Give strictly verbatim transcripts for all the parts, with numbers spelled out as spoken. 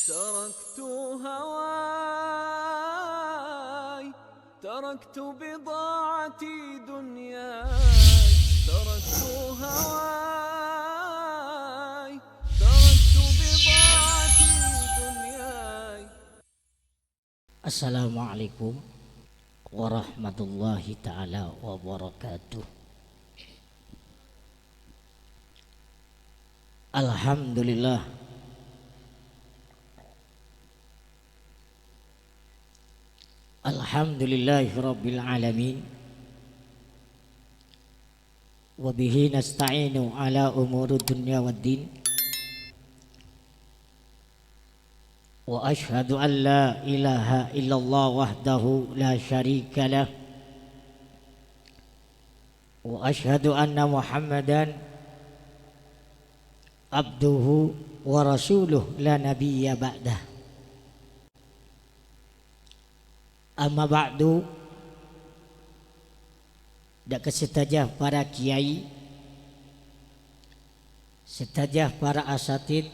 تركت هواي، تركت بضاعتي دنياي، تركت هواي، تركت بضاعتي دنياي. Assalamualaikum warahmatullahi taala wabarakatuh. Alhamdulillah. Alhamdulillahirabbil alamin. Wa bihi nasta'inu ala umuri dunya waddin. Wa asyhadu an la ilaha illallah wahdahu la syarika lah. Wa asyhadu anna Muhammadan abduhu wa rasuluh la nabiyya ba'dah. Amma ba'du, dâ' ka sadhâjâ para kiyai, sadhâjâ para asatid,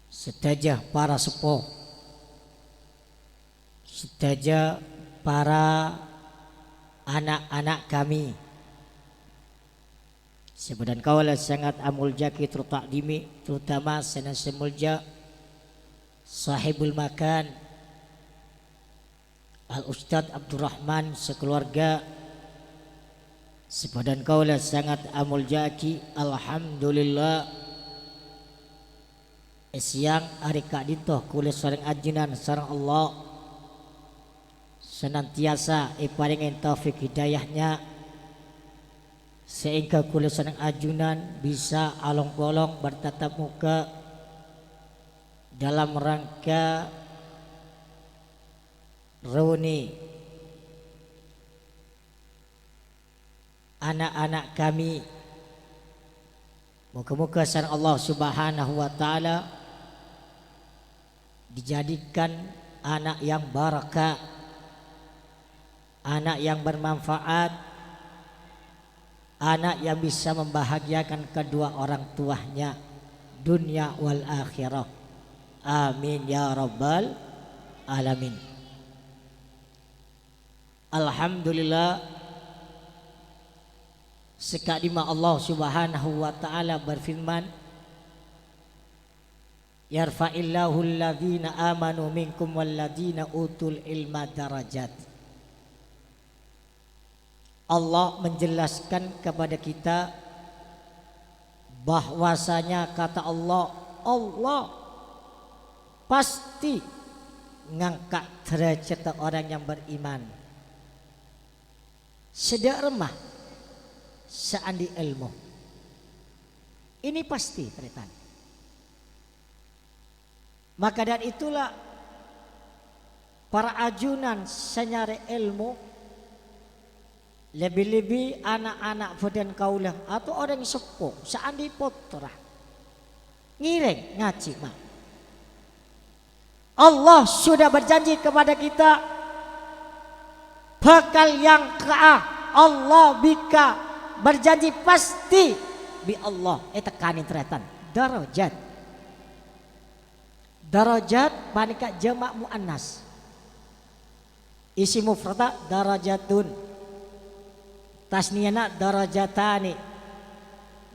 sadhâjâ para seppo, sadhâjâ para ana'-ana' kami. Sè bâdhân kaulâ sangat amoljâ'aghi tor ta'dhimi, terutama sè nèng sè molja Sahibul Makan, Al Ustadz Abdurrahman sakalowarga. Sè bâdhân kaulâ sangat amoljâ'aghi, alhamdulillah. È sèyang arè ka'dinto kaulâ sareng ajunan sareng Allah senantiasa èparèngè taufik hidayahnya, sehingga kaulâ sareng ajunan bisa along-polong bertatap muka dalam rangka reuni ana'-ana' kami. Moga-moga sareng Allah Subhanahu wa Ta'ala dijadikan anak yang barakah, anak yang bermanfaat, anak yang bisa membahagiakan kedua orang tuanya dunia wal akhirah. Amin ya rabbal alamin. Alhamdulillah, sè ka'dimma Allah Subhanahu wa Ta'ala berfirman, "Yarfa'illahu alladhina amanu minkum walladhina utul ilma darajat." Allah menjelaskan kepada kita bahwasanya kata Allah, Allah pasti ngangka' derajat orang yang beriman. Sè dâ' remma sè andi' èlmo. Ini pasti, tarètan. Maka dari itulah, para ajunan sè nyarè èlmo, lebbi-lebbi ana'-ana' bâdhân kaulâ atau orèng seppo sè andi' pottra, ngèrèng ngajhi, ma'. Allah sudah berjanji kepada kita, bakal èyangka'a Allah bika, berjanji pasti bi' Allah ètekkanè, tarètan, darajat. Darajat panèka jama' muannas. Isi mufradda darajatun. Tasniyana darajatani.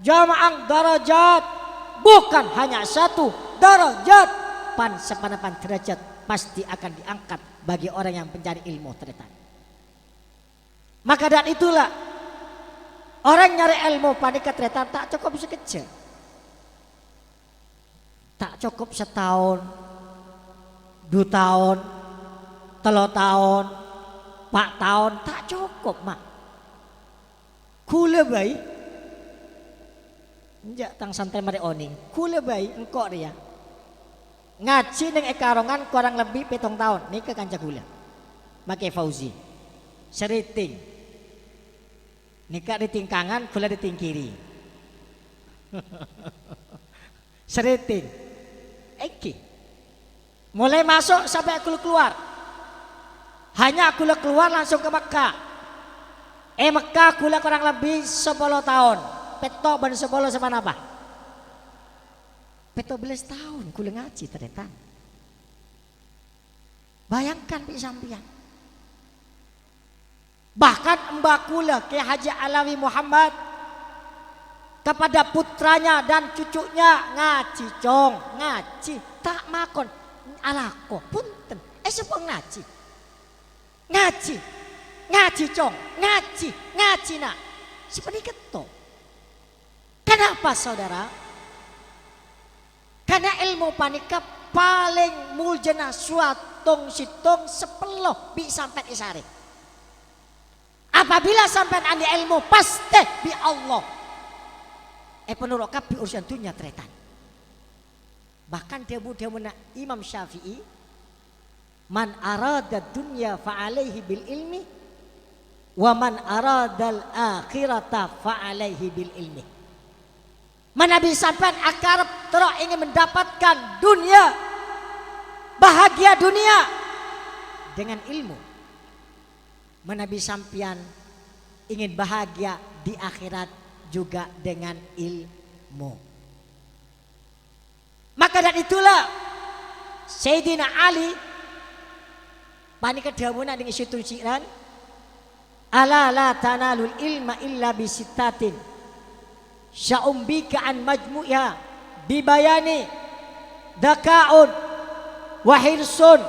Jama'an darajat. Bukan hanya satu, darajat. Pan-, sapanèka pan derajat pasti akan diangkat bagi orang yang mencari ilmu, tarètan. Maka dari itulah, orang nyarè èlmo panèka, tarètan, ta' cokop sakejjhâ'. Ta' cokop sataon, du taon, tello taon, pa' taon, ta' cokop, ma'. Ghulâ bhâi, enjâ' tang santrè marè onèng, ghulâ bhâi engko' rèya ngajhi neng è Karongan korang lebbi pèttong taon, nèka kanca ghulâ, Makè Fauzi. Sè rèting. Nèka rèting kangan, ghulâ rèting kiri. Sè rèting. Èngghi. Molaè maso' sampè' ghulâ kalowar. Hanya ghulâ kalowar langsung ka Mekka. È Mekka ghulâ korang lebbi sapolo taon. Pètto' bân sapolo sapanapa. Pètto bellâs taon kaulâ ngajhi, tarètan. Bayangkan bi' sampèyan. Bahkan emba kaulâ, Kè Haji Alawi Muhammad, kepada putranya dan cucunya, "Ngajhi, Cong, ngajhi." Ta' makon alako, bhunten. È, sapa ngajhi? Ngajhi, ngajhi, Cong, ngajhi, ngajhi, Na'. Sapanèka to. Kenapa, saudara? Karena èlmo panèka palèng muljâna sowatong sèttong sapèllo bi' sampèyan èsarè. Apabila sampèyan andi' èlmo, pastè bi' Allah èpanoro' kabbhi urusan dhunnya, tarètan. Bahkan dhâbu-dhâbuna Imam Syafi'i, "Man arada dunya fa alaihi bil ilmi, wa man aradal akhirata fa alaihi bil ilmi." Manabi sampèyan akarep terro ingin mendapatkan dunia, bahagia dunia, dengan ilmu. Manabi sampèyan ingin bahagia di akhirat juga dengan ilmu. Maka dari itulah Sayyidina Ali panèka dhâbuna neng è sèttong syi'ran, "Ala la tanalul ilma illa bi sittatin, sa'umbika an majmu'iha bi bayani, dzaka'un wa hirsun,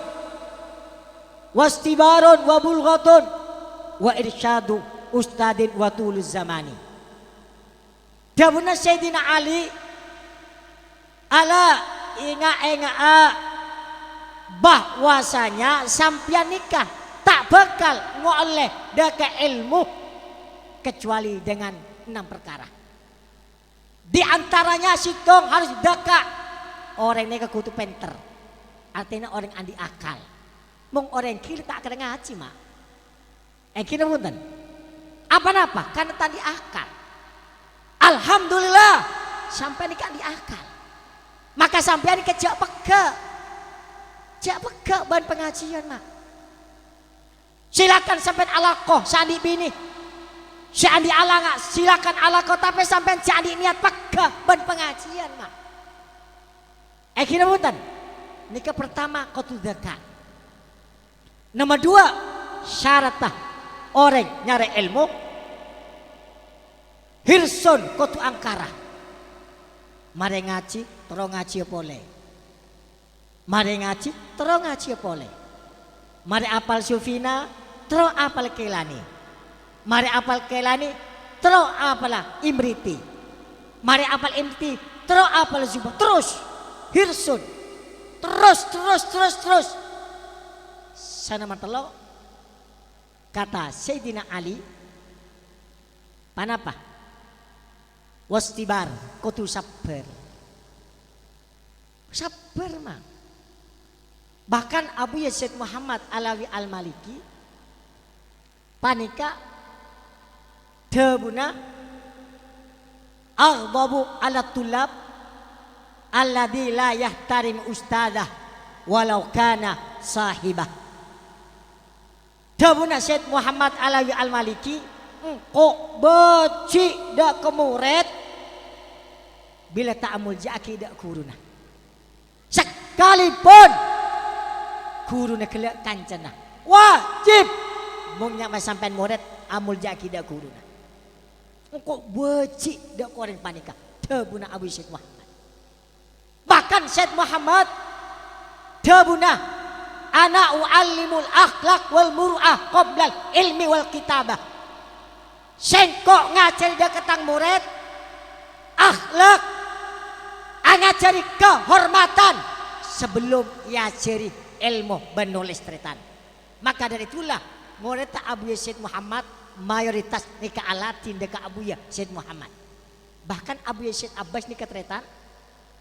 wastibarun wa bulghatun, wa irsyadu ustadin wa tuluz zamani." Dhâbuna Sayyidina Ali, "Ala, ènga'-ènga'a bahwasanya sampèyan nèka ta' bhâkal ngollè dhâka' èlmo kecuali dengan enam perkara. Di antaranya sèttong harus dhâka', orèng nèka kodhu pènter, artèna orèng andi' akal. Mon orèng ghilâ ta' kèra ngajhi, Ma'." Èngghi napa bhunten? Apa-napa? Karena ta' andi' akal. Alhamdulillah, sampèyan nèka andi' akal. Maka sampèyan nèka jhâ' pegghâ'. Jhâ' pegghâ' bân pangajiân, Ma'. Silakan sampèyan alako sè andi' binè. Sè andi' alanga', silakan alako, tapè sampèyan jhâ' andi' niyat pegghâ' bân pangajiân, Ma'. Èngghi napa bhunten? Nèka pertama, kodhu dhâka'. Nomor dua, syaratta orèng nyarè èlmo, hirsun, kodhu angkara. Marè ngajhi, terro ngajhiyâ polè. Marè ngajhi, terro ngajhiyâ polè. Marè apal Sufina, terro apal Kailani. Marè apal Kailani, terro apal Imriti. Marè apal Imriti, terro apal Zubur. Terros, hirsun. Terros, terros, terros, terros. Sè nomor tello', kata Sayyidina Ali, "Ponapa?" "Wastibar, kodhu sabbhâr." Sabbhâr, Ma'. Bahkan Abuya Said Muhammad Alawi Al-Maliki panèka dhâbuna, "Aghdabu 'ala thullab alladzi la yahtarim ustadzah walau kana sahibah." Dhâbuna Said Muhammad Alawi Al-Maliki, "Engko' bâji' dhâ' ka morèd bilâ ta' amolja'aghi dhâ' ghuruna. Sakalipun ghuruna ghellâ' kancana, wajib mon nyamana sampèyan morèd amolja'aghi dhâ' ghuruna." Engko' bâji' dhâ' ka orèng panèka, dhâbuna Abu Said Muhammad. Bahkan Said Muhammad dhâbuna, "Ana u'allimul akhlaq wal mur'ah qoblal ilmi wal kitabah." Sèngko' ngajhâri dhâ' ka tang morèd akhlak, angajhâri kahormadhân sabellum èajhâri èlmo bân nolès, tarètan. Maka dari itulah, morèdda Abuya Said Muhammad mayoritas nèka aladhin dhâ' ka Abuya Said Muhammad. Bahkan Abuya Said Abbas nèka, tarètan,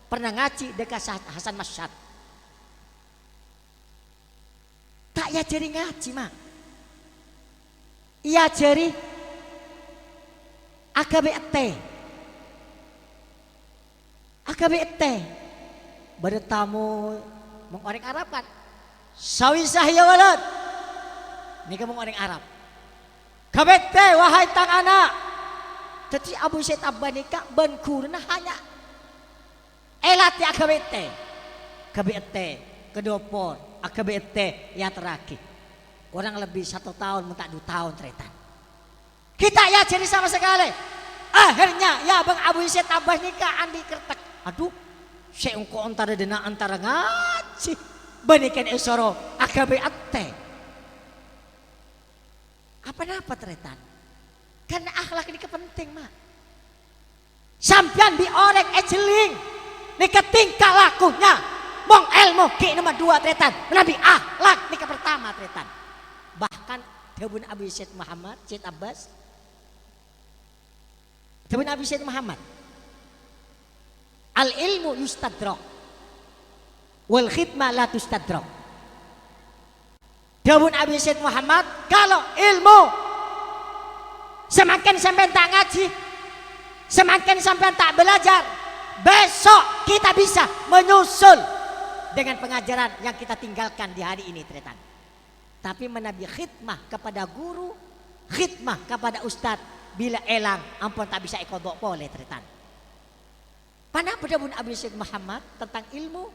pernah ngajhi dhâ' ka Sa-, Hasan Masyhad. Ta' èajhâri ngajhi, Ma'. Èajhâri aghâbây ètè. Aghâbây ètè. Bâdâ tamoy, mon orèng Arab kan, "Sawisah ya walad." Nèka mon orèng Arab. "Ghâbây ètè, wahai tang ana'." Dhâddhi Abu Said Abbas nèka bân ghuruna hanya Èlatè aghâbây ètè. Aghâbây ètè ka dâpor, aghâbây ètè èaterraghi. Korang lebbi sèttong taon, mon ta' du taon, tarètan. Ghi' ta' èajhâri sama sakalè. Akhirnya, yâ, bâng Abu Yazid Abbas nèka andi' kertèk. Adhu, sè engko' entara dâna' entara ngajhi. Bânnè kèng èsoro aghâbây ètè. Apa-napa, tarètan? Karena akhlak nèka penting, Ma'. Sampèyan bi' orèng èjhelling nèka tingkah lakunya. Mon èlmo ghi' nomor dua, tarètan. Manabi akhlak nèka pertama, tarètan. Bahkan dhâbuna Abi Sayyid Muhammad, Sayyid Abbas, dhâbuna Abi Sayyid Muhammad, "Al ilmu yustadrak, wal khidmah la tustadrak." Dhâbuna Abi Sayyid Muhammad, kalau ilmu samangkèn sampèyan ta' ngajhi, samangkèn sampèyan ta' belajar, besok kita bisa menyusul dengan pengajaran yang kita tinggalkan di hari ini, tarètan. Tapi manabi khidmah kepada guru, khidmah kepada ustad, bilâ èlang ampon ta' bisa èkodho' polè, tarètan. Ponapa dhâbuna Abi Sayyid Muhammad tentang ilmu?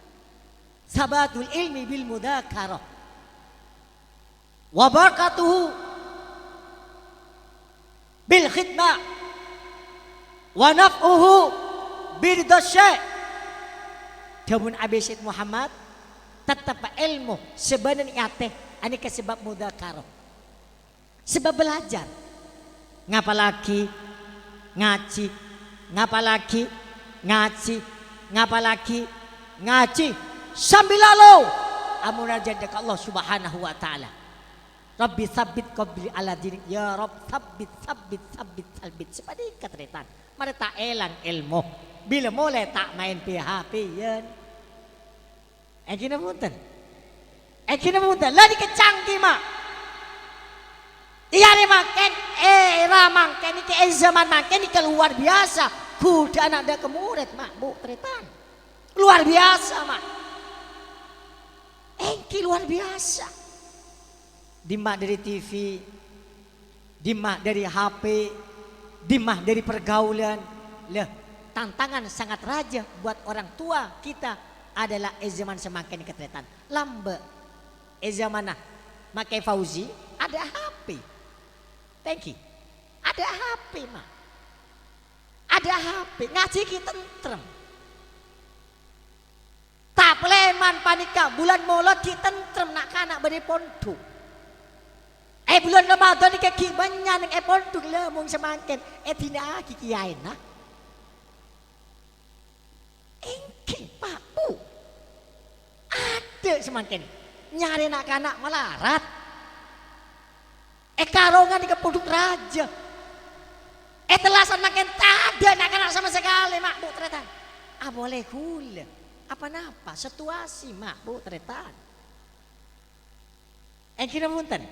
"Sabatul ilmi bil mudzakarah, wa barakatuhu bil khidmah, wa naf'uhu bi ridha syekh." Dhâbuna Abi Sayyid Muhammad, "Tettebbhâ èlmo sè bâdâna è atè, anèka sabâb mudzakarah." Sabâb belajar. Ngapallaghi, ngajhi, ngapallaghi, ngajhi, ngapallaghi, ngajhi. Sambi lalo amunajat ka Allah Subhanahu wa Ta'ala. "Rabbi tsabbit qalbi 'ala dinik." Ya Rabb, tsabbit, tsabbit, tsabbit, tsabbit. Sapanèka, tarètan. Marè ta' èlang èlmo. Bilâ molè ta' maèn P H P-an. Èngghi napa bhunten? Èngghi napa bhunten? La nèka canggih, Ma'. Iyâ, rè mangkèn, eh, era mangkèn nèka, eh, zaman mangkèn nèka luar biasa. Ghudhâ'ân dâ' ka morèd, Ma', Bu, tarètan. Luar biasa, Ma'. Èngghi luar biasa. Dimma dâri T V, dimma dâri H P, dimma dâri pergaulan. Lah, tantangan sangat raja buat orang tua kita adalah è zaman samangkèn, tarètan. Lambâ'. È zamanna Makè Fauzi, ada H P. Thank you. Ada H P, Ma'. Ada H P. Ngajhi ghi' tentrem. Ta' palèman panèka, bulân Molod ghi' tentrem, na'-kana' bâdâ è pondhuk. È bulân Ramadan nèka ghi' bânnya' neng è pondhuk, la mon samangkèn èdina'aghi kèyaèna. Èngghi, Pa', Bu. Adâ' samangkèn nyarè na'-kana' malarat. È Karongan nèka pondhuk rajâ. È tellasan mangkèn tadâ' na'-kana' sama sakalè, Ma', Bu, tarètan. Apolè ghulâ. Apa-napa? Situasi, Ma', Bu, tarètan. Èngghi napa bhunten?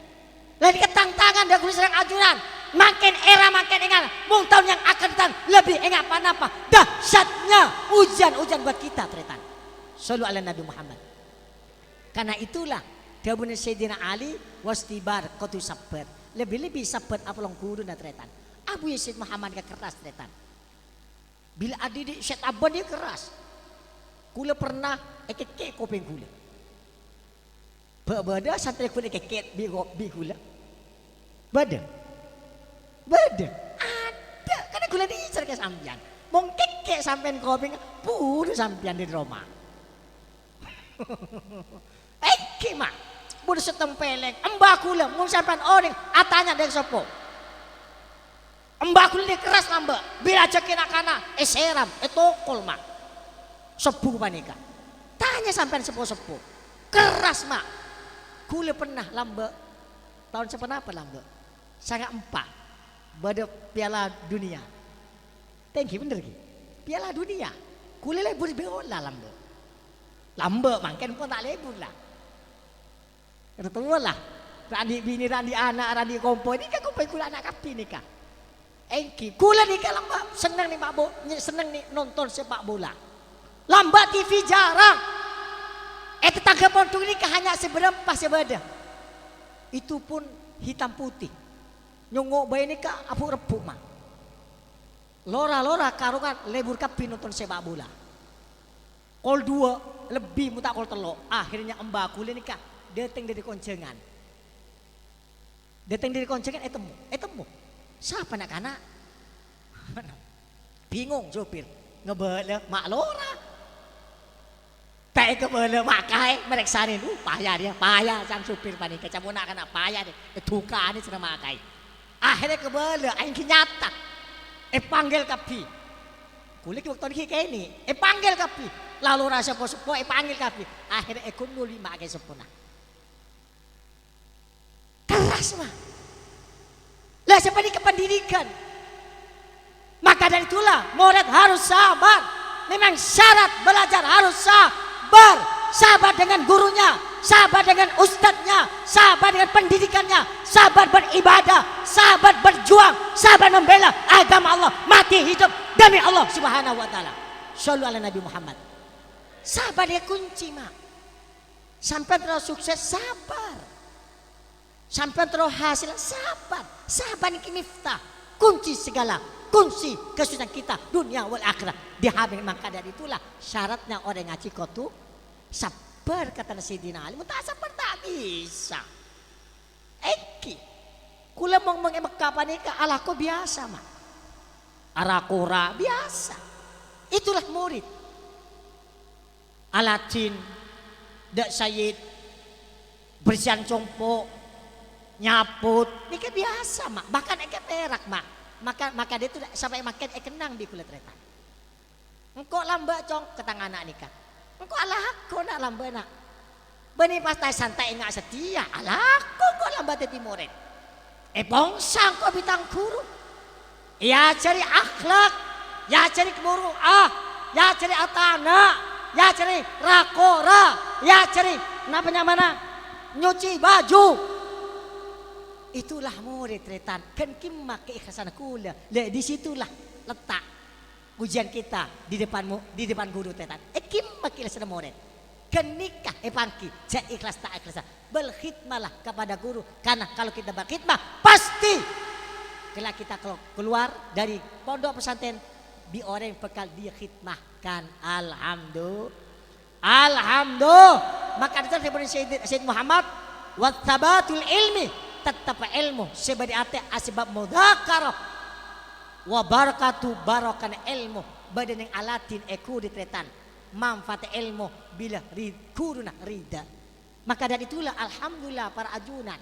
La nèka tantangan dâ' ghulâ sareng ajunan. Mangkèn era mangkèn ènga', mon taon yang akan datang lebih ènga' pa-napa dahsyatnya ujian-ujian buat kita, tarètan. Shallu ala Nabi Muhammad. Karena itulah dhâbuna Sayyidina Ali, "Wastibar, kodhu sabbhâr." Lebih-lebih sabbhâr apolong ghulâna, tarètan. Abu Yazid Muhammad keras, tarètan. Bilâ adhidhi' sè taban nèka keras. Ghulâ pernah èkèkkè' kopèng ghulâ. Bâ' bâdâ santrè ghulâ èkèkkè' bi', bi' ghulâ? Bâdâ? Bâdâ? Adâ', kan ghulâ dhisèr ka sampèyan. Mon kèkkè' sampèyan kopèng, buru sampèyan dâri roma. Èngghi, Ma'. Buru sè tempeleng. Emba ghulâ, mon sampèyan orèng atanya dâ' seppo. Emba ghulâ keras lambâ', bilâ ajâghi na'-kana' èsèram, ètokol, Ma'. Sobbhu panèka. Tanya sampèyan seppo-seppo. Keras, Ma'. Ghulâ pernah lambâ'. Taon saponapa lambâ'? Sanga empa'. Bâdâ Piala Dunia. Tèngghi bhender, ghi? Piala Dunia. Ghulâ lebur bola lambâ'. Lambâ' mangkèn pon ta' lebur, la. Ra towa, la. Ra andi' binè, ra andi' ana', ra andi' kompoy. Nèka kompoy ghulâ ana' kabbhi nèka. Èngghi, ghulâ nèka lambâ' senneng nè, Pa', Bu-, nye-, senneng nè nonton sepak bola. Lambâ' T V jarang. È tatangghâ pondhuk nèka hanya sè bârâmpa sè bâdâ. Itu pun hitam putih. Nyongngo' bhâi nèka abu'-rebbhu', Ma'. Lora-lora Karongan lebur kabbhi nonton sepak bola. Kol duwâ' lebbi, mon ta' kol tello'. Akhirnya emba kulâ nèka dâteng dâri Konjhângan. Dâteng dâri Konjhângan ètemmo, ètemmo. Sapa na'-kana'? Bingung sopir. Ngabâlâ ma' lora. Ta' èkabâlâ ma' kaè, marèksanè. Uh, paya rèya, paya sang sopir panèka. Ca'na na'-kana' paya rèya. Èdukanè sèra ma' kaè. Akhirnya kabâlâ, aèngghi nyata. Èpanggil kabbhi. Kulâ ghi' bâkto nèka kènè'. Èpanggil kabbhi. La lora seppo-seppo èpanggil kabbhi. Akhirnya èghun noli ma' kaè seppona. Keras, Ma'. Lah, sapanèka pendidikan. Maka dari itulah, murid harus sabar. Memang syarat belajar harus sabar. Sabar dengan gurunya, sabar dengan ustadznya, sabar dengan pendidikannya, sabar beribadah, sabar berjuang, sabar membela agama Allah, mati hidup demi Allah Subhanahu wa Ta'ala. Shallu ala Nabi Muhammad. Sabar ya kunci, Ma'. Sampèyan terro sukses, sabar. Sampèyan terro hasil, sabar. Sabar nèka miftah, kunci segala, kunci kesuksesan kita dunia wal akhirat. Dijamin, maka dari itulah syaratnya orèng ngajhi kodhu sabbhâr, katana Sayyidina Ali. Mon ta' sabbhâr, ta' bisa. Èngghi. Kulâ mon-, mon è Mekkah panèka alako biyasa, Ma'. Ara-kora biyasa. Itulah murid. Aladin, dâ' Sayyid, bersèyan compo', nyapot, nèka biyasa, Ma'. Bahkan èngghi pèrak, Ma'. Maka, maka dâ' itu, sampai makkè èkennang bi' kulâ tarètan. Engko' lambâ', Cong, ka tang ana' nèka. Engko' alako, Na', lambâ', Na'. Bânnè pas ta' santai enga' sadhiyâ, alako engko' lambâ' dhâddhi morèd. Èpongsa engko' bi' tang ghuru. Èajhâri akhlak, èajhâri kamuru'ah, èajhâri atana', èajhâri ra-kora, èajhâri napa nyamana? Nyuci baju. Itulah morèd, tarètan. Ghân kemma keikhlasanna kulâ. Lah, di situlah letak ujian kita di depan mu-, di depan guru, tarètan. È kemma keikhlasanna morèd. Ghânèka èpangghi, jhâ' ikhlas ta' ikhlas. Bal khidmahlah kepada guru, karena kalau kita berkhidmah, pasti kelak kita kelu-, keluar dari pondok pesantren, bi' orèng bhâkal dikhidmahkan. Alhamdu-, alhamdu-, maka dâteng dâri Sayyid, Sayyid Muhammad, "Wa tsabatul ilmi," tettep èlmo sè bâdâ è atè asbab mudzakarah, "wa barakatu," barokana èlmo bâdâ neng aladin è ghu, tarètan. Manfaat èlmo bilâ ri-, ghuruna rida. Maka dari itulah, alhamdulillah, para ajunan,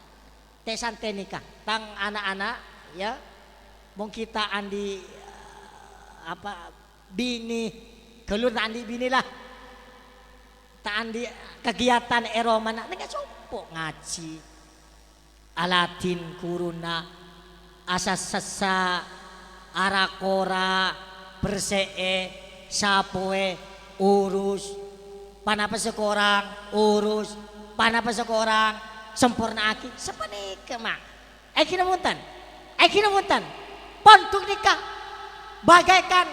tè-santè nèka, tang ana'-ana', ya, mon ghi' ta' andi', apa, binè, ghâllu ta' andi' binè, lah. Ta' andi' kagiatan è romana, nèka compo' ngajhi. Aladin ghuruna, asassa, ara-kora, bersè'è, sapowè, urus, panapa sè korang, urus, panapa sè korang, sampornaaghi, sapanèka, Ma'. Èngghi napa bhunten? Èngghi napa bhunten? Pondhuk nèka bagaikan,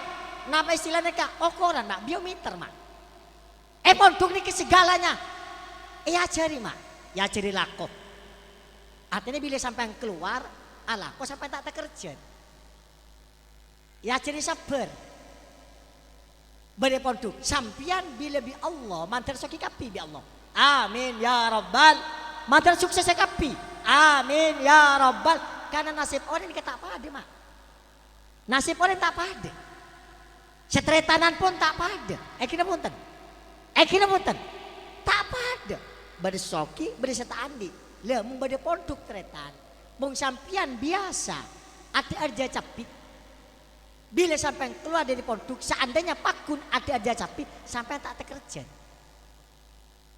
napa istilana nèka? Okoran, Ma', biometer, Ma'. È pondhuk nèka saghâlâna èajhâri, Ma'. Èajhâri lako. Artèna bilâ sampèyan kalowar, alako sampèyan ta' takerjhân. Èajhâri sabbhâr. Bâdâ è pondhuk, sampèyan bilâ bi' Allah, mandhâr soghi kabbhi bi' Allah. Amin, ya Rabbal. Mandhâr suksessa kabbhi. Amin, ya Rabbal. Karna nasib orèng nèka ta' padâ, Ma'. Nasib orèng ta' padâ. Sè tarètanan pon ta' padâ. Èngghi napa bhunten? Èngghi napa bhunten? Ta' padâ. Bâdâ sè soghi, bâdâ sè ta' andi'. Lah, mon bâdâ pondhuk, tarètan, mon sampèyan biyasa adhâ'âr jhâ' cabbhi, bilâ sampèyan kalowar dâri pondhuk, saandhâna pagghun adhâ'âr jhâ' cabbhi, sampèyan ta' takerjhân.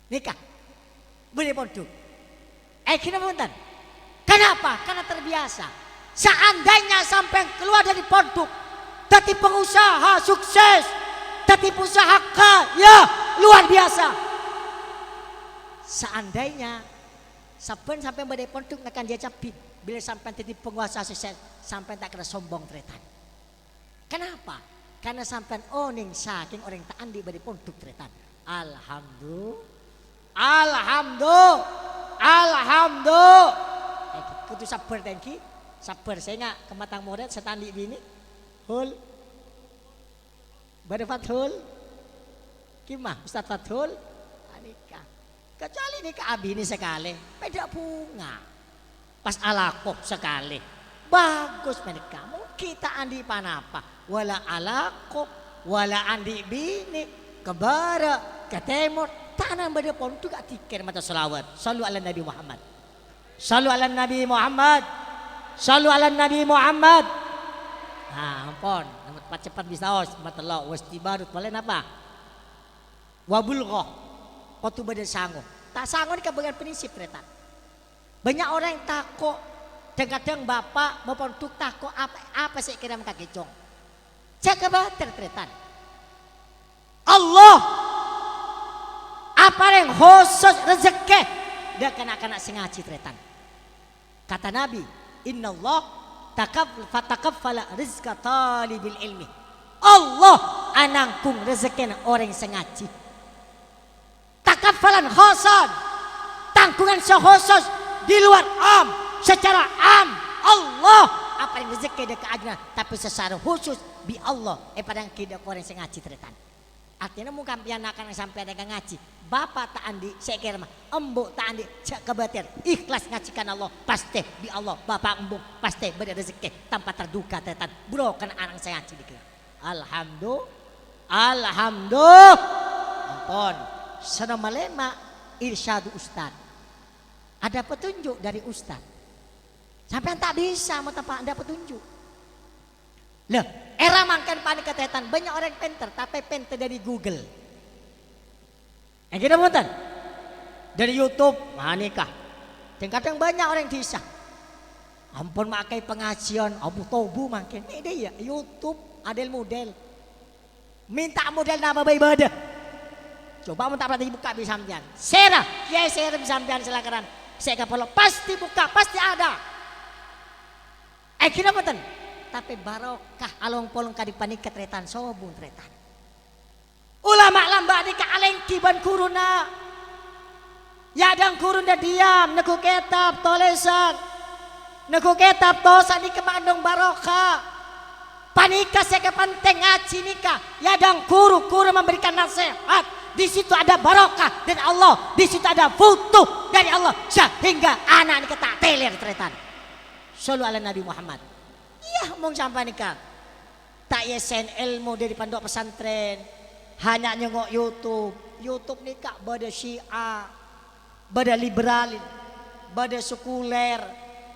Nèka, bâdâ è pondhuk. Èngghi napa bhunten? Kenapa? Karena terbiasa. Seandainya sampèyan kalowar dâri pondhuk, dhâddhi pengusaha sukses, dhâddhi pengusaha kaya, luar biasa. Seandainya sabbhân sampèyan bâdâ è pondhuk ngakan jhâ' cabbhi, bilâ sampèyan dhâddhi pengusaha sukses, sampèyan ta' kèra sombong, tarètan. Kenapa? Karena sampèyan onèng sakèng orèng ta' andi' bâdâ è pondhuk, tarètan. Alhamdu-, alhamdu-, alhamdu-, eh, kodhu sabbhâr, tèngghi. Sabbhâr, sènga' kemma tang morèd sè ta' andi' binè. Hul. Bâdâ Fathul. Kèma, Ustaz Fathul? Panèka. Kecuali nèka abinè sakalè, pèdhâ bhunga. Pas alako sakalè. Bagus panèka. Mungkin ta' andi' pa-napa. Wala alako, wala andi' binè, ka bârâ', ka tèmor, ta' nambâ dâ' pondhuk ka dhikir maca shalawat. Shallu ala Nabi Muhammad. Shallu ala Nabi Muhammad. Shallu ala Nabi Muhammad. Nah, ampon. Nomor empat cepat bisa os, nomor tello' wis dibarut. Polè napa? Wa bulghah. Kodhu bâdâ sango. Ta' sango nèka bâgiân prinsip, tarètan. Bânnya' orèng tako'. Dhâng-kadhâng bapa' mapondhuk tako' apa, apa sè èkèrèm ka kècong. Jhâ' kabâtèr, tarètan. Allah aparèng khusus rejekkè dâ' na'-kana' sè ngajhi, tarètan. Kata Nabi, "Innallah takaf-, fatakaffala rizqa talibil ilmi." Allah ananggung rejekkèna orèng sè ngajhi. Takaffalan khoson, tanggungan sè khusus di luar am, secara am, Allah aparèng rejekkè dâ' ka ajunan, tapè secara khusus bi' Allah èparèngaghi dâ' ka orèng sè ngajhi, tarètan. Artèna, mon sampèyan na'-kana' sampèyan èngghâ ngajhi, bapa' ta' andi' sè èkèrèma, embu' ta' andi' jhâ' kabâtèr, ikhlas ngajhi karna Allah, pastè bi' Allah, bapa' embu' pastè bâdâ rejekkè tanpa terduga, tarètan. Bhurokanna ana' sè ngajhi nèka. Alhamdu-, alhamdu-, ampon. Sè nomer lèma', irsyadu ustad. Ada petunjuk dari ustad. Sampèyan ta' bisa mon tanpa ada petunjuk. Lah, era mangkèn panèka, tarètan, bânnya' orèng pènter, tapè pènter dâri Google. Èngghi napa bhunten? Dâri YouTube, panèka. Dhâng-kadhâng bânnya' orèng dhisa. Ampon makai pengajian, abu-tobu mangkèn. Mè' dâ' iyâ, YouTube, adèl-modèl. Mènta modèl napa bhâi bâdâ. Coba mon ta' parlo èbukka' bi' sampèyan. Sèra, kèyaè sèra bi' sampèyan sè lakar. Sè èkaparlo pastè bukka', pastè ada. Èngghi napa bhunten? Tapè barokah along-polong kadhi panèka, tarètan, sobung, tarètan. Ulama lambâ' nèka alèngghi bân ghuruna. Yâ, dâng ghuruna diyâm, neggu' kètab, tolèsan. Neggu' kètab, tolèsan nèka mangandung barokah. Panèka sè kapentèng ngajhi nèka. Yâ, dâng ghuru, ghuru memberikan nasihat. Di situ ada barokah dari Allah, di situ ada futuh dari Allah, sehingga ana' nèka ta' tèlèr, tarètan. Shallu ala Nabi Muhammad. Iyâ, mon sampèyan nèka ta' èyèssèn èlmo dâri pondhuk pesantren, hanya nyongngo' YouTube. YouTube nèka bâdâ Syiah, bâdâ liberal, bâdâ sekuler,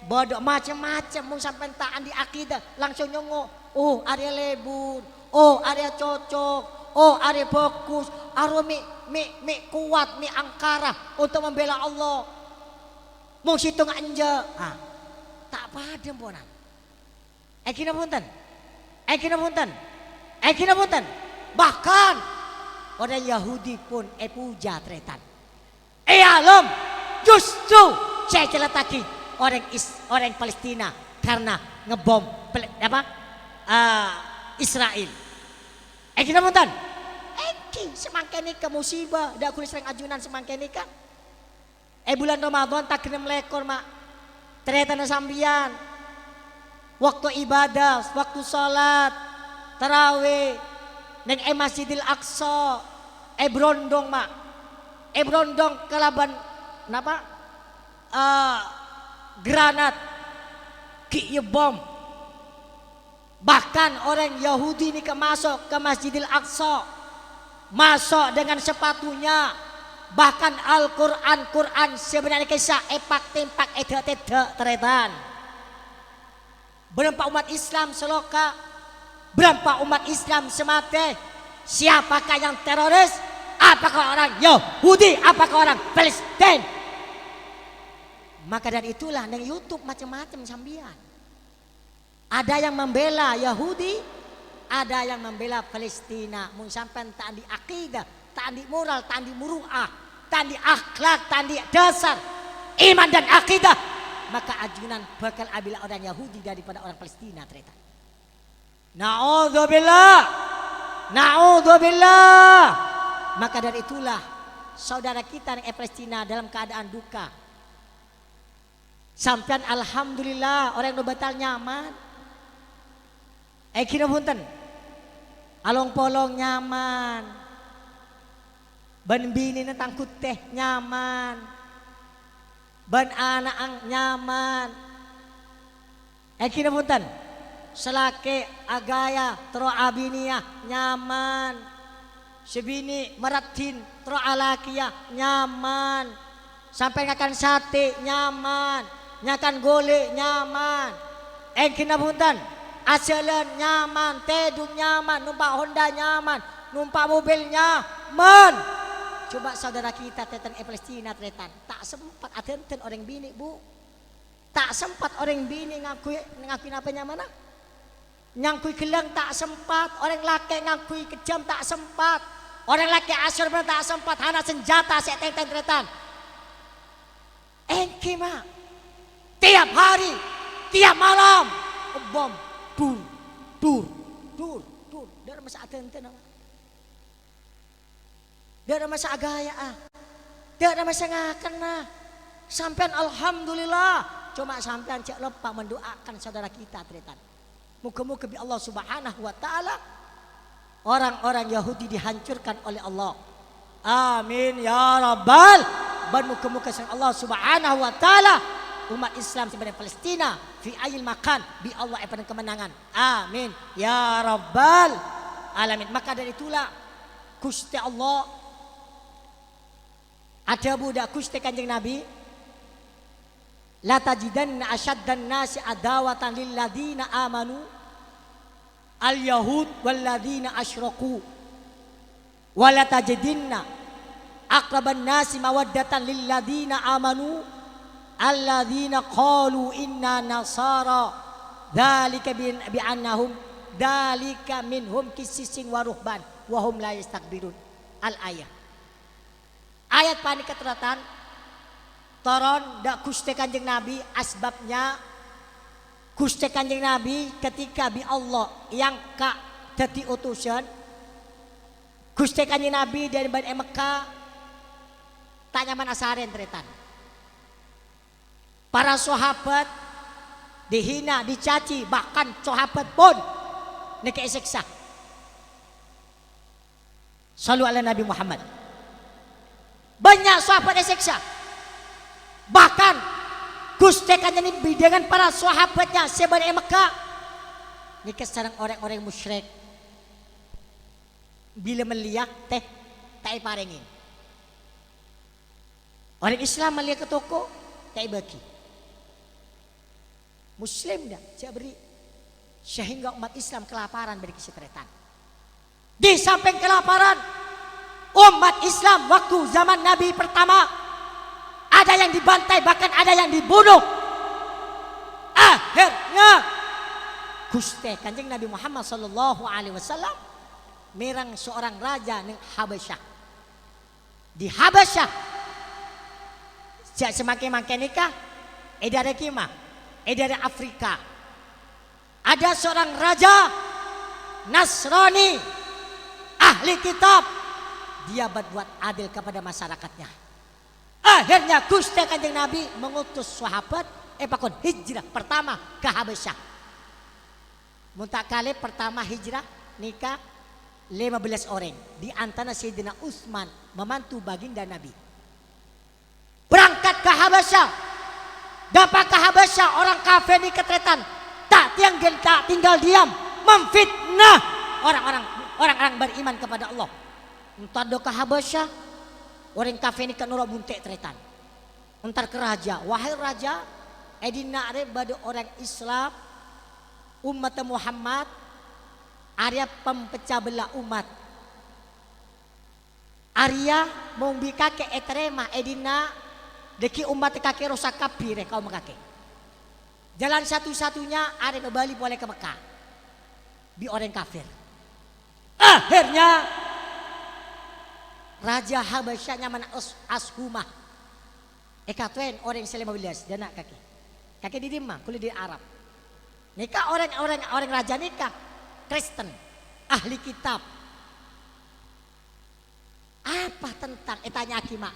bâdâ macem-macem. Mon sampèyan ta' andi' akidah, langsung nyongngo', "Oh, arèya lebur. Oh, arèya cocok. Oh, arèya bagus. Arowa mè', mè', mè' kowat, mè' angkara untuk membela Allah." Mon sèttonga enjâ', ah, ta' padâ, ponan. Èngghi napa bhunten? Èngghi napa bhunten? Èngghi napa bhunten? Bahkan orèng Yahudi pon èpuja, tarètan. È alam justru sè ècalatta'aghi orèng Is-, orèng Palestina karna ngebom Pal-, apa? Eh, Israel. Èngghi napa bhunten? Èngghi, samangkèn nèka musibah, dâ' ghulâ sareng ajunan samangkèn nèka. È bulân Ramadan taghennèm lèkor, ma'. Tarètanna sampèyan. Waktu ibadah, waktu salat tarawih, neng è Masjidil Aqsa, èbrondong, ma'. Èbrondong kalabân, napa? Eh, granat, ghi' iyâ bom. Bahkan orèng Yahudi nèka maso' ka Masjidil Aqsa, maso' dengan sepatunya. Bahkan Al-Qur'an, Qur'an sè bânnè kèsa èpak-tèmpak, èdhâ'-tèdhâ', tarètan. Bârâmpa ommat Islam sè loka? Bârâmpa ommat Islam sè matè? Siapakah yang teroris? Apakah orang Yahudi? Apakah orang Palestina? Maka dari itulah, neng YouTube macem-macem sampèyan. Ada yang membela Yahudi, ada yang membela Palestina. Mon sampèyan ta' andi' akidah, ta' andi' moral, ta' andi' muru'ah, ta' andi' akhlak, ta' andi' dasar iman dan akidah, maka ajunan bakal abela orang Yahudi daripada orang Palestina, tarètan. Na'udzubillah. Na'udzubillah. Maka dari itulah, saudara kita yang è Palestina dalam keadaan duka. Sampèyan, alhamdulillah, orèng Robatal nyaman. Èngghi napa bhunten? Along-polong nyaman. Bân binèna tang ghuttè nyaman. Bân ana'na nyaman. Ènggi napa bhunten? Sè lakè' aghâjâ terro abinèya nyaman. Sè binè' maraddhin terro alakèya nyaman. Sampè' ngakan satè nyaman, ngakan ghulâ nyaman. Ènggi napa bhunten? Ajhâlân nyaman, tèdung nyaman, nompa' Honda nyaman, nompa' mobil nyaman. Coba saudara kita, tarètan, è Palestina, tarètan. Ta' sempat adhândhân orèng binè', Bu. Ta' sempat orèng binè' ngangghuy, ngangghuy napa nyamana? Ngangghuy ghellâng ta' sempat, orèng lakè' ngangghuy kejjam ta' sempat, orèng lakè' asorbhân ta' sempat, hana sanjhâta sè ètèng-tèng tarètan. Ènggi, ma'. Tiap hari, tiap malam, bom, dur, dur, dur, dur. Dâ' remma sè adhândhân, ma'. Dâ' remma sè aghâjâ'â. Dâ' remma sè ngakanna. Sampèyan alhamdulillah. Coma sampèyan jhâ' loppa mendoakan saudara kita, tarètan. Moga-moga bi' Allah Subhanahu wa Ta'ala orang-orang Yahudi dihancurkan oleh Allah. Amin ya rabbal. Bân moga-moga sareng Allah Subhanahu wa Ta'ala umat Islam sè bâdâ è Palestina fi ayyil makan bi' Allah èparèng kemenangan. Amin ya rabbal alamin. Maka dari itulah Ghustè Allah adhâbu dâ' Ghustè Kanjeng Nabi, "La tajidanna asyaddan nasi adawatan lil ladzina amanu al yahud wal ladzina asyraku, wa la tajidinna aqraban nasi mawaddatan lil ladzina amanu alladzina qalu inna nasara, dzalika bi, bi annahum, dzalika minhum qissisin wa ruhban, wa hum la yastakbirun." Al-ayah. Ayat panèka, tarètan, toron dâ' Ghustè Kanjeng Nabi, asbâbbhâ Ghustè Kanjeng Nabi ketika bi' Allah èangka' dhâddhi otosan, Ghustè Kanjeng Nabi dâri bân è Mekka ta' nyaman asarèn, tarètan. Para sahabat dihina, dicaci, bahkan sahabat pon nèka èsèksa. Shallu ala Nabi Muhammad. Bânnya' sahabat èsèksa. Bahkan, Ghustè Kanjeng Nabi dengan para sahabatnya sè bâdâ è Mekka nèka sareng orèng-orèng musyrik. Bilâ mellèya, tè, ta' èparèngè. Orèng Islam mellèya ka toko, ta' èbâghi. Muslim, dâ', jhâ' bherri'. Sehingga umat Islam kelaparan bâdâ kèsè tarètan. Di samping kelaparan, umat Islam waktu zaman Nabi pertama ada yang dibantai, bahkan ada yang dibunuh. Akhirnya, Ghustè Kanjeng Nabi Muhammad sallallahu alaihi wasallam mèreng seorang raja neng Habasyah. Di Habasyah, jhâ' sè mangkèn-mangkèn nèka, è dârâ kèma, è dârâ Afrika. Ada seorang raja Nasrani, ahli kitab. Dia berbuat adil kepada masyarakatnya. Akhirnya, Ghustè Kanjeng Nabi mengutus sahabat èpakon hijrah pertama ka Habasyah. Mon ta' kalè, pertama hijrah nèka lèma bellâs orèng, di antarana Sayyidina Utsman, mamantu baginda Nabi. Berangkat ka Habasyah. Dâpa' ka Habasyah, orang kafir nèka tarètan ta' tinggal, ta' tinggal diam, memfitnah orang-orang, orang-orang beriman kepada Allah. Entar dâ' ka Habasyah, orèng kafir nèka noro' bunte' tarètan. Entar ka raja, "Wahai raja, è dinna' rè bâdâ orèng Islam, ummatta Muhammad, arèya pampecca bella umat. Arèya mon bi' kakè ètarèma è dinna', dhâggi' ummatta kakè rosak kabbhi rè, kaomma kakè. Jalan satu-satunya arèya pabâli polè ka Mekka bi' orèng kafir." Akhirnya, raja Habasyah nyamana As-, Ashumah. Èkatoè orèng sè lèma bellâs, dâna' kakè. Kakè dâri dimma? Kaulâ dâri Arab. Nèka orèng, orèng, orèng raja nèka Kristen, ahli kitab. Apa tentang, ètanya'aghi, ma',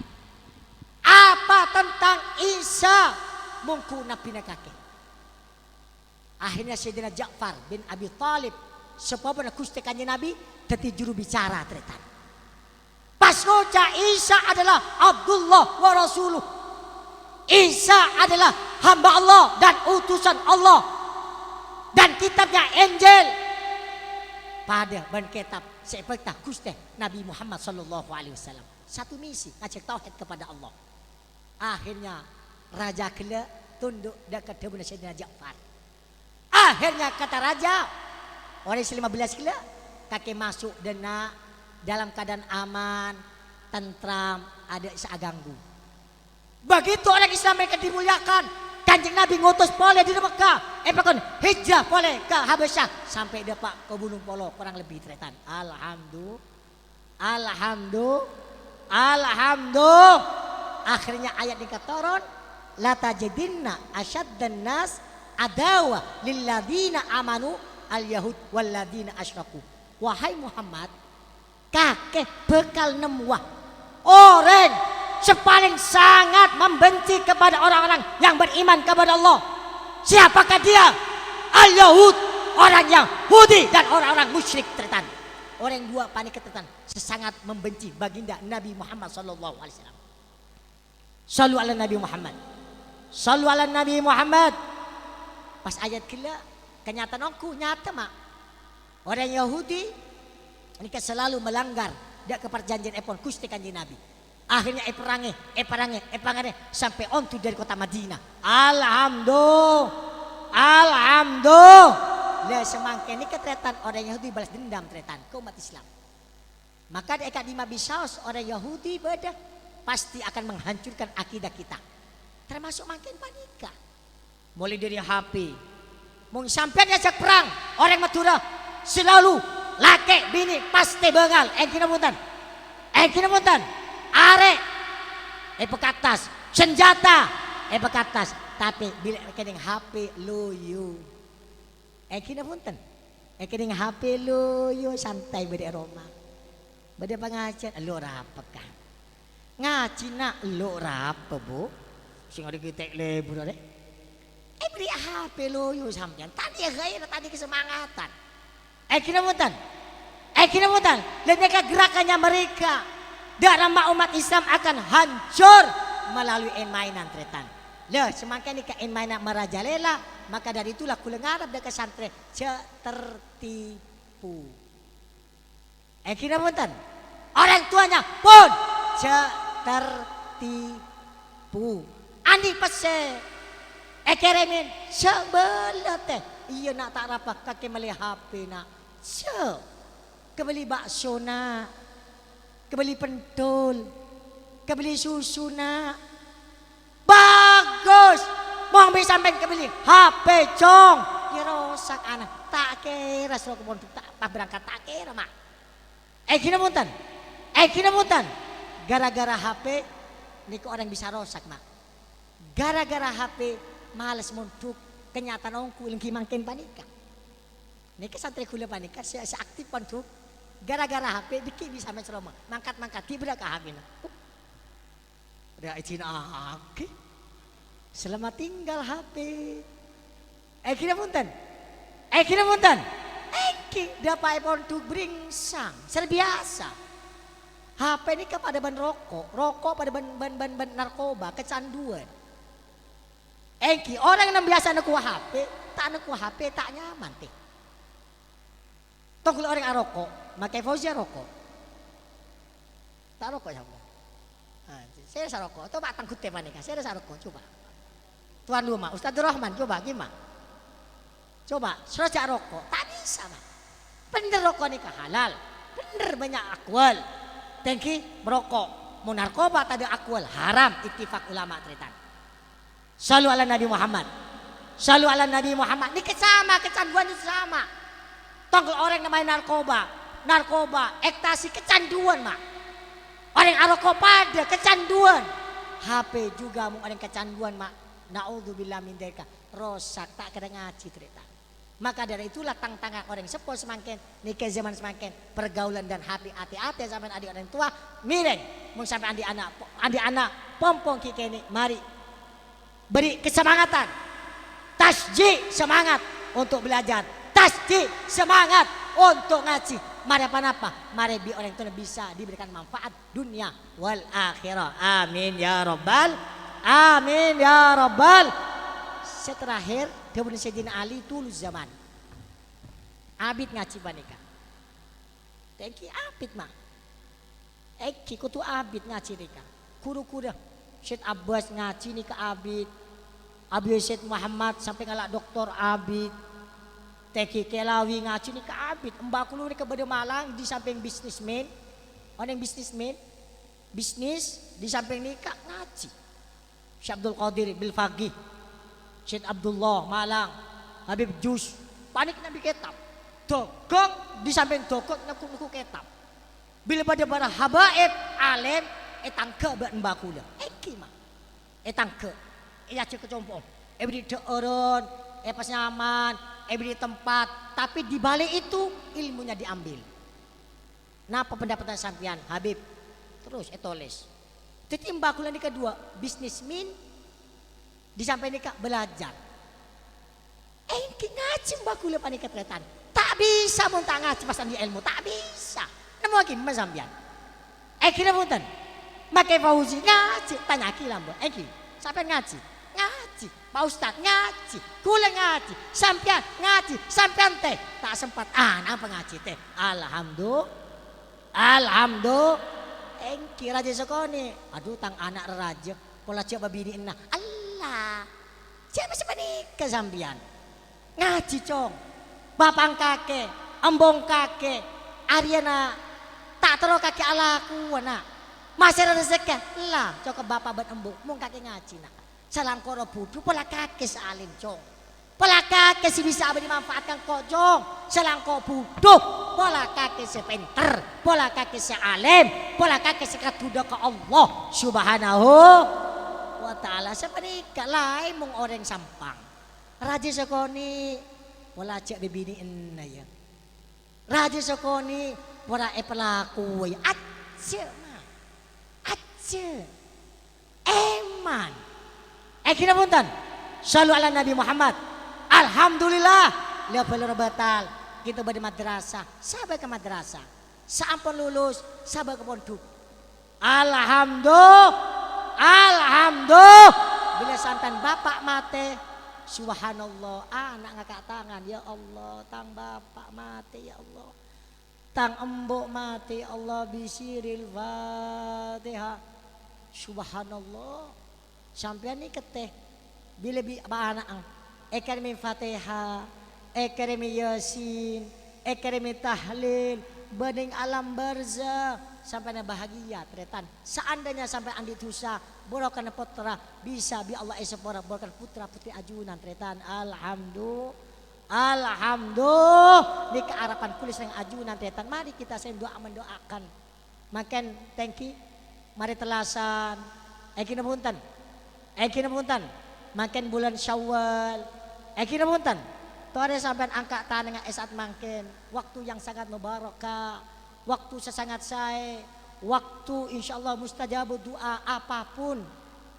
apa tentang Isa, mongghu nabbhina kakè? Akhirnya Sayyidina Ja'far bin Abi Thalib, sapopona Ghustè Kanjeng Nabi, dhâddhi juru bicara, tarètan. Pas ngoca' Isa adalah Abdullah wa Rasuluh. Isa adalah hamba Allah dan utusan Allah. Dan kitabnya Injil padâ bân kètab sè èbhâkta Ghustè Nabi Muhammad sallallahu alaihi wasallam. Satu misi, ngajhâk tauhid kepada Allah. Akhirnya raja ghellâ' tunduk dâ' ka dhâbuna Sayyidina Ja'far. Akhirnya kata raja, orèng sè lima belas ghellâ' kakè maso' dâ' enna' dalam keadaan aman, tentram, adâ' sè aganggu. Begitu orang Islam mereka dimuliakan, Kanjeng Nabi ngutus polè dâri Mekkah, èpakon hijrah polè ka Habasyah, sampè' dâpa' ka Gunung Polo, kurang lebbi tarètan. Alhamdu-, alhamdu-, alhamdu-, akhirnya ayat nèka toron, "Latajidunna asyaddan nas adawa lilladzina amanu al-yahud walladzina asyraku." Wahai Muhammad, kakè bhâkal nemmowa orèng sè palèng sangat membenci kepada orang-orang yang beriman kepada Allah. Siapakah dia? Al-Yahud, orang Yahudi, dan orang-orang musyrik, tarètan. Orèng duwâ' panèka, tarètan, sè sangat membenci baginda Nabi Muhammad sallallahu alaihi wasallam. Shallu ala Nabi Muhammad. Shallu ala Nabi Muhammad. Pas ayat ghellâ', kenyataan ongghu nyata, ma'. Orèng Yahudi nèka selalu melanggar dâ' ka parjanjianèpon Ghustè Kanjeng Nabi. Akhirnya èperrangè, èperrangè, èperrangè sampè' ondur dâri kottha Madinah. Alhamdu-, alhamdu-, la, samangkèn nèka tarètan orèng Yahudi balas dendam tarètan ka umat Islam. Maka è ka'dimma bisaos orèng Yahudi bâdâ, pasti akan menghancurkan akidah kita. Termasuk mangkèn panèka. Molaè dâri H P. Mon sampèyan èajhâk perrang, orèng Madhurâ, selalu lakè' binè' pastè bângal. Ènggi napa bhunten? Ènggi napa bhunten? Arè' èpakattas, sanjhâta èpakattas, tapè bilâ kènèng H P loyu. Ènggi napa bhunten? Èkènèng H P loyu, santai bâdâ è roma. Bâdâ pangajiân, lo' rapa, Kang. Ngajhina lo' rapa, Bu. Sè ngarè ghi' ta' lebur arè. Èberri' H P loyu sampèyan. Tadâ' ghairah, tadâ' kasemangatan. Ènggi napa bhunten? Ènggi napa bhunten? Lah, nèka gerakannya mereka. Dâ' remma umat Islam akan hancur melalui en-, mainan, tarètan. Lah, samangkèn nèka en-, mainan merajalela, maka dari itulah kaulâ ngarep dâ' ka santrè jhâ' tertipu. Ènggi napa bhunten? Orang tuanya pun jhâ' tertipu. Andi' pèssè èkèrèmè, jhâ' bâlâtè. Iyâ, Na', ta' rapa, kakè mellè H P, Na'. Jhâ'. Kabelli bakso, Na'. Kabelli pentol. Kabelli susu, Na'. Bagus. Mon bi' sampèyan kabelli H P, Cong, iyâ rosak ana'. Ta' kèra soro ka pondhuk, ta' pas berangkat, ta' kèra, Ma'. Ènggi napa bhunten? Ènggi napa bhunten? Gara-gara H P, nèko orèng bisa rosak, Ma'. Gara-gara H P, males mondhuk, kenyataan ongghu ènggi mangkèn panèka. Nèka santrè kaulâ panèka sè, sè aktif pondhuk. Gara-gara H P, dâgghi' bisa maèn saroma. Mangkat-mangkat, dibârâ' ka H P-na. Rèya èjhâ' aghi. Selamat tinggal H P. Ènggi napa bhunten? Ènggi napa bhunten? Ènggi, dâpa' è pondhuk bringsang, sè biyasa. H P nèka padâ bân roko', roko' padâ bân, bân, bân, bân narkoba, kecanduan. Ènggi, orèng nang biyasa nengko H P, ta' nengko H P, ta' nyaman, tè. Tong ghulâ orèng aroko', makè Fauzia roko'. Ta' roko' sampèyan. Ah, sè rassa roko', coba tangghutè panèka, sè rassa roko', coba. Tuan rumah, Ustaz Rahman, coba, gimana? Coba, soro jhâ' roko', ta' bisa, Pak. Bhender roko' nèka halal, bhender bânnya' akwal. Tènggi, meroko', mon narkoba tadâ' akwal, haram, ittifak ulama, tarètan. Shallu ala Nabi Muhammad. Shallu ala Nabi Muhammad. Nèka sama, kecanduan itu sama. Tong ghulâ orèng namaè narkoba, narkoba, ekstasi, kecanduan, Ma'. Orèng aroko' padâ kecanduan. H P juga mon orèng kecanduan, Ma'. Naudzubillah min dzalika. Rosak, ta' kèra ngajhi, tarètan. Maka dari itulah tang-tangan orèng seppo samangkèn, nèka zaman samangkèn, pergaulan dan H P, ati-ati sampèyan andi' orèng towa, mèrèng. Mon sampèyan andi' ana', andi' ana' pompong ghi' kènè', mari beri kesemangatan, tasjik semangat untuk belajar, tasjik semangat untuk ngaji. Marè ponapa? Marè bi' orèng towana bisa diberikan manfaat dunia wal akhirah. Amin ya rabbal, amin ya rabbal. Sè terakhir, dhâbuna Sayyidina Ali, tulul zaman. Abit ngajhi panèka. Tèngghi abit, ma'. Èngghi kodhu abit ngajhi nèka. Ru-ghuruna Syed Abbas ngajhi nèka abit. Abi Syed Muhammad sampè' ngala' doktor abit. Tèngghi Kèlawi ngajhi nèka abit. Emba' kaulâ nèka bâdâ Malang, di samping bisnismen. Onèng bisnismen? Bisnis, di samping nèka ngajhi. Syekh Abdul Qadir Bilfaqih, Syed Abdullah Malang, Habib Jus, panèka nambi kètab. Dhâghâng, di samping dhâghâng negghu'-negghu' kètab. Bilâ bâdâ para habaib, alim, ètangghâ' bân emba' kaulâ. Èngghi, ma'. Ètangghâ', èajhâk ka compo'na, èbèrri' dhâ'âran, èpasnyaman, èbèrri' tempat. Tapè di balik itu, ilmunya diambil. Napa pendapatta sampèyan, Habib? Terros ètolès. Dhâddhi, emba' kaulâ nèka duwâ', bisnismen, di sampèyan nèka bâlâjhâr. Èngghi ngajhi emba' kaulâ panèka, tarètan. Ta' bisa mon ta' ngajhi pas andi' èlmo, ta' bisa. Nemmoaghi ma' sampèyan? Èngghi napa bhunten? Ma' Kè Fauzi ngajhi, tanya'aghi lambâ'. Èngghi, sampèyan ngajhi? Ngajhi. Pa' Ustad ngajhi, kaulâ ngajhi, sampèyan ngajhi, sampèyan tè ta' sempat, ah, napa ngajhi tè? Alhamdu-, alhamdu-, èngghi rajâ sakonè'. Adhu, tang ana' rarajâ, pola jhâ' bâbinè'na. Ella, jhâ' mè' sapanèka sampèyan. Ngajhi, Cong. Bapa'na kakè, embu'na kakè, arèyana ta' terro kakè alakowa, na'. Masèra rejekkè, ella, cokop bapa' bân embu', mon kakè ngajhi, na'. Salangkor budhu pola kakè sè alim, Cong. Pola kakè sè bisa abâdhi manfaat ka engko', Cong. Salangkor budhu pola kakè sè pènter, pola kakè sè alim, pola kakè sè kadhudhâ ka Allah Subhanahu wa Ta'ala. Sapanèka laèn mon orèng Sampang. Rajâ sakonè', pola jhâ' bâbinè'na, yâ. Rajâ sakonè' pora èpalakowè. Ajjhâ', ma'. Ajjhâ'. Èman. Èngghi napa bhunten? Shallu ala Nabi Muhammad. Alhamdulillah. Lèbâl robatal. Kita bâdâ madrasah. Sabâ ka madrasah. Saampon lulus, sabâ ka pondhuk. Alhamdu-, alhamdu-, bilâ sampèyan bapa' matè, subhanallah, ana' ngaka' tangan, "Ya Allah, tang bapa' matè, ya Allah. Tang embu' matè, ya Allah, bisirril Fatihah." Subhanallah. Sampèyan nèka tè, bilâ bi' pa-, ana'na èkèrèmè Fatihah, èkèrèmè Yasin, èkèrèmè tahlil, bâdâ è alam barzakh, sampèyanna bahagia, tarètan. Seandainya sampèyan andi' dhusa, bhârokana pottra bisa bi' Allah èsapora, bhârokana pottra-pottrè ajunan, tarètan. Alhamdu-, alhamdu-, nèka arapan kaulâ sareng ajunan, tarètan. Mari kita saling doa mendoakan. Mangkèn tèngghi, marè tellasan. Èngghi napa bhunten? Èngghi napa bhunten? Mangkèn bulân Syawal. Èngghi napa bhunten? Torè sampèyan angka' tanangnga è sa'at mangkèn. Waktu yang sangat mubarakah. Waktu sè sangat saè. Waktu insyaallah mustajabud du'a apapun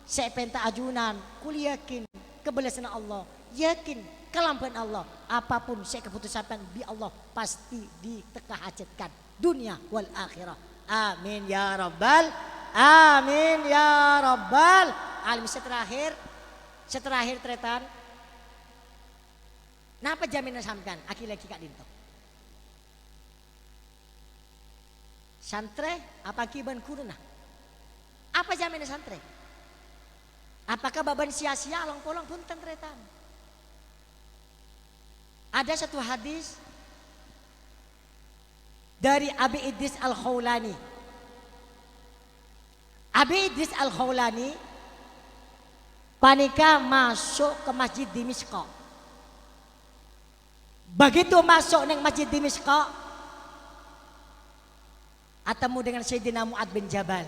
sè èpènta ajunan. Kaulâ yakin kabâlâsânna Allah. Yakin kalambhâ'ân Allah. Apapun sè èkabuto sampèyan bi' Allah pasti ditekka hajatkan. Dunya wal akhirah. Amin ya rabbal, amin ya rabbal alamin. Sè terakhir, sè terakhir, tarètan. Napa jamènna sampèyan aghi-laghi ka'dinto? Santrè apa ghi bân ghuruna? Apa jamènna santrè? Apakah bâbân sia-sia long-polong? Bhunten, tarètan. Ada satu hadis dari Abi Idris Al-Khawlani. Abi Idris Al-Khawlani panèka maso' ka Masjid Dimishqa. Begitu maso' neng Masjid Dimishqa, atemmo dengan Sayyidina Mu'ad bin Jabal.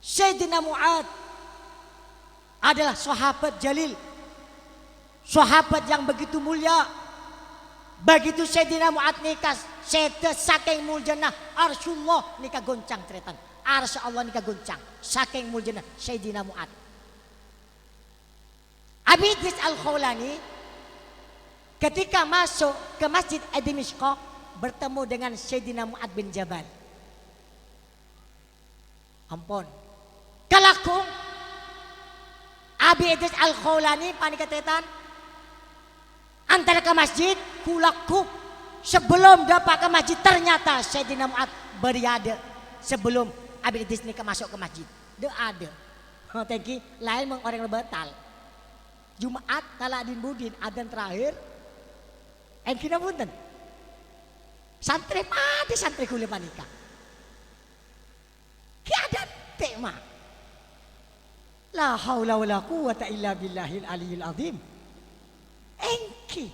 Sayyidina Mu'ad adalah sahabat jalil, sahabat yang begitu mulia. Begitu Sayyidina Mu'ad nèka sèdhâ, sakèng muljâna Arsyullah nèka goncang, tarètan. Arsy Allah nèka goncang, sakèng muljâna Sayyidina Mu'ad. Abi Idris Al-Khawlani ketika masuk ke masjid Dimishqa, bertemu dengan Sayyidina Mu'adz bin Jabal. Ampon. Kalako Abi Idris Al-Khaulani panèka, tarètan, antara ka masjid, kulako. Sebelum dâpa' ka masjid, ternyata Sayyidina Mu'adz bâdâ è adâ'. Sebelum Abi Idris nèka maso' ka masjid, dâ' adâ'. Oh, tèngghi, laèn mon orèng la bâtal. Jum'at tala' din-budin, adzan terakhir. Ènggi napa bhunten? Santrè padâ santrè kaulâ panèka. Ghi' adântè', ma'. La haula wala quwwata illa billahil aliyyil azim. Ènggi.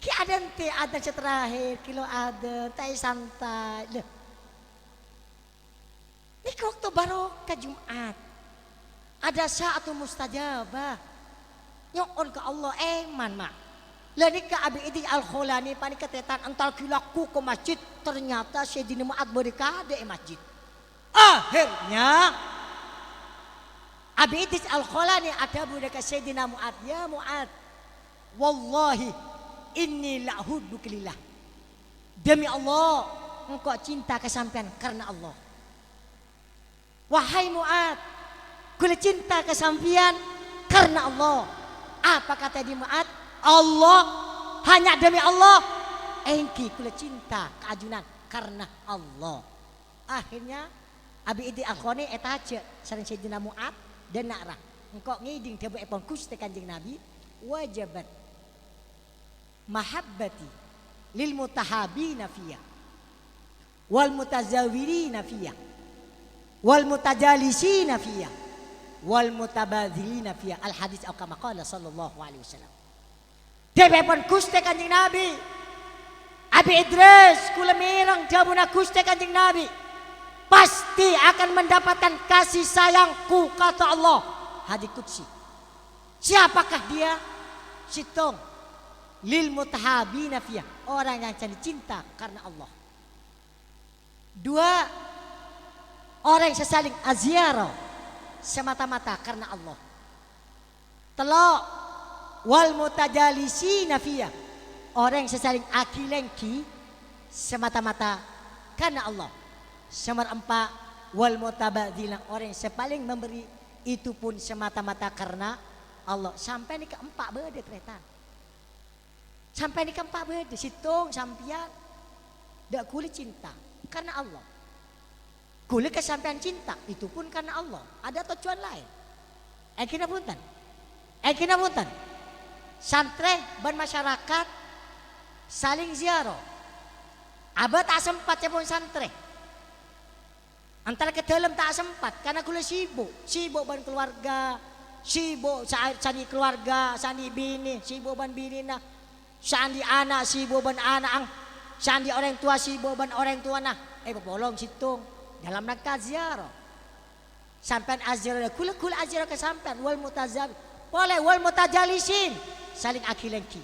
Ghi' adântè' adzan sè terakhir, ghi' lo' adzan, ta' èsantai. Lho. Nèka bâkto barokah Jum'at. Ada sa'atu mustajabah. Nyo'on ka Allah, èman, ma'. La nèka Abi Idris Al-Khaulani panèka, tarètan, entar ghi' lako ka masjid, ternyata Sayyidina Mu'adz bâdâ è adâ' è masjid. Akhirnya, Abi Idris Al-Khaulani adhâbu ka Sayyidina Mu'adz, "Ya Mu'adz, wallahi inni la uhibbuka lillah." Demi Allah, engko' cinta ka sampèyan karna Allah. "Wahai Mu'adz, kaulâ cinta ka sampèyan karna Allah." Apa kata di Mu'adz? "Allah, hanya demi Allah." "Ènggi, kaulâ cinta ka ajunan karna Allah." Akhirnya, Abi Idris Al-Khaulani ètajâ' sareng Sayyidina Mu'adz, dâ' enna' ra. Engko' ngèdhing dhâbuèpon Ghustè Kanjeng Nabi, "Wajabat mahabbati lil mutahabina fiyya, wal mutazawirina fiyya, wal mutajalisina fiyya, wal mutabadzilina fiyya." Al-hadits au kama qala sallallahu alaihi wasallam. Dhâbuèpon Ghustè Kanjeng Nabi, "Abi Idris, kaulâ mèreng dhâbuna Ghustè Kanjeng Nabi, pasti akan mendapatkan kasih sayangku," kata Allah. Hadits qudsi. Siapakah dia? Sèttong, lil mutahabina fiyya, orang yang saling cinta karena Allah. Dua, orang yang saling aziarah semata-mata karena Allah. Tello', wal mutajalisina fiyya, orang yang saling aghi-lèngghi semata-mata karena Allah. Nomor empat, wal mutabadzilina, orang yang saling memberi itu pun semata-mata karena Allah. Sampèyan nèka empa' bâdâ, tarètan. Sampèyan nèka empa' bâdâ, sèttong sampèyan, dâ' kaulâ cinta karena Allah. Kaulâ ka sampèyan cinta, itu pun karena Allah. Ada tujuan lain. Ènggi napa bhunten? Ènggi napa bhunten? Santrè bân masyarakat saling ziarah. Abâ' ta' sempat ca'èpon santrè. Entar ka dâlem ta' sempat, karna kaulâ sibuk. Sibuk bân keluarga, sibuk sa-, sè andi' keluarga, sè andi' binè, sibuk bân binèna, sè andi' ana', sibuk bân ana'na, sè andi' orèng towa, sibuk bân orèng towana. Eh, papolong sèttong, dalam rangka ziarah. Sampèyan aziarah, kaulâ, kaulâ aziarah ka sampèyan, wal mutazab-, polè wal mutajalisin, saling aghi-lèngghi.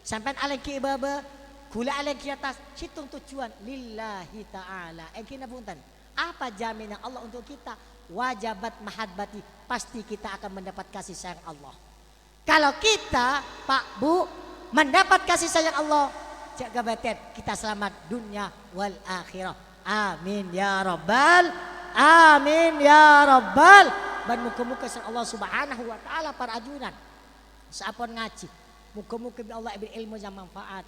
Sampèyan alèngghi è bâbâ, kaulâ alèngghi è attas, sèttong tujuan, lillahi ta'ala. Ènggi napa bhunten? Apa jaminan Allah untuk kita? Wajabat mahabbati, pasti kita akan mendapat kasih sayang Allah. Kalau kita, Pak, Bu, mendapat kasih sayang Allah, jhâ' kabâtèn kita selamat dunya wal akhirah. Amin ya rabbal, amin ya rabbal. Bân moghâ-moghâ sareng Allah Subhanahu wa Ta'ala, para ajunan, saampon ngajhi, moghâ-moghâ bi' Allah èbèrri' èlmo yang manfaat.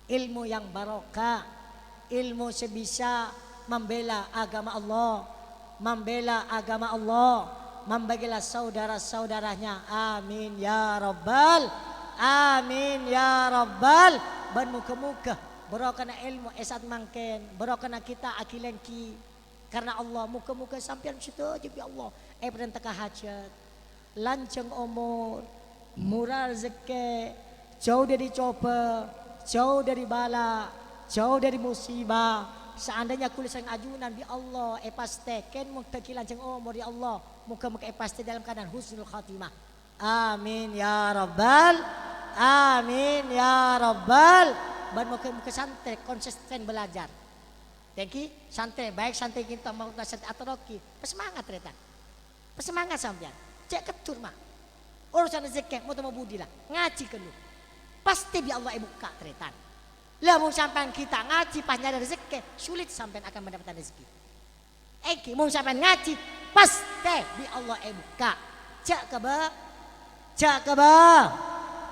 Èlmo yang barokah, èlmo sè bisa mambhilâ aghâma Allah, mambhilâ aghâma Allah, mambhilâ saudara-saudaranya. Amin ya rabbal, amin ya rabbal. Bân moghâ-moghâ barokana èlmo è sa'at mangkèn, barokana kita aghi-lèngghi karna Allah, moghâ-moghâ sampèyan sadhâjâ, ya Allah, èparènta'aghi hajhât, lanjhâng omor, mora rejekkè, jhâu dâri cobâ, jhâu dâri bâlâ, jhâu dâri musibah. Seandainya kaulâ sareng ajunan bi' Allah èpastè kèng mon dhâggi' lanjhâng omor, ya Allah, moghâ-moghâ èpastè dalam keadaan husnul khatimah. Amin ya rabbal, amin ya rabbal. Bân moghâ-moghâ santrè konsisten belajar. Tèngghi, santrè, baik santrè kènto maupun santrè atrogi. Pasemangat, tarètan. Pasemangat sampèyan. Cè' keddhur, ma'. Urusan rejekkè, moto mabudi la. Ngajhi ghâllu. Pastè bi' Allah èbukka', tarètan. La, mon sampèyan ghi' ta' ngajhi, pas nyarè rejekkè, sulit sampèyan akan mendapatkan rezeki. Èngghi, mon sampèyan ngajhi, pastè bi' Allah èbukka'. Jhâ' kabâ-, jhâ' kabâ-,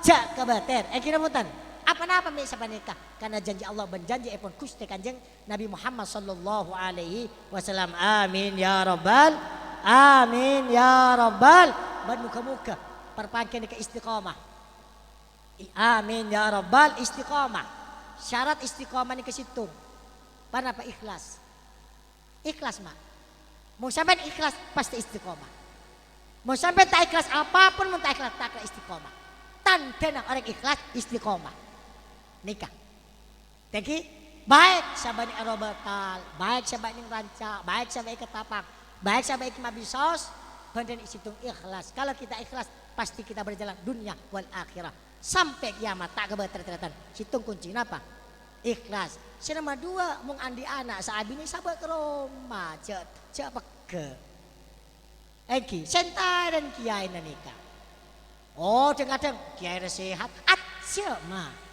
jhâ' kabâtèr. Èngghi napa bhunten? Apa-napa mè' sapanèka? Karena janji Allah bân janjièpon Ghustè Kanjeng Nabi Muhammad sallallahu alaihi wasallam. Amin ya rabbal, amin ya rabbal. Bân moghâ-moghâ parpangghiyân nèka istiqomah. I-, amin ya rabbal istiqomah. Syarat istiqomah nèka sèttong. Ponapa? Ikhlas. Ikhlas, Ma'. Mon sampèyan ikhlas, pastè istiqomah. Mon sampèyan ta' ikhlas, apapun mon ta' ikhlas, ta' kèra istiqomah. Tandhâna orèng ikhlas istiqomah. Nèka. Dhâggi', baik sabâ' nèng è robatal, baik sabâ' nèng ranca', baik sabâ' è Ketapang, baik sabâ' è Kemabissos, bhândhân sèttong ikhlas. Kalau kita ikhlas, pasti kita berjalan dunia wal akhirah. Sampè' kiyamat ta' kabâtèr, tarètan. Sèttong kunci, napa? Ikhlas. Sè nomor dua, mon andi' ana' sè abinè sabâ' ka roma, jhâ', jhâ' pegghâ'. Èngghi, sè èntarèn kiyaèna nèka. Oh, dhâng-kadhâng kiyaè rè sehat, ajjhâ', Ma'.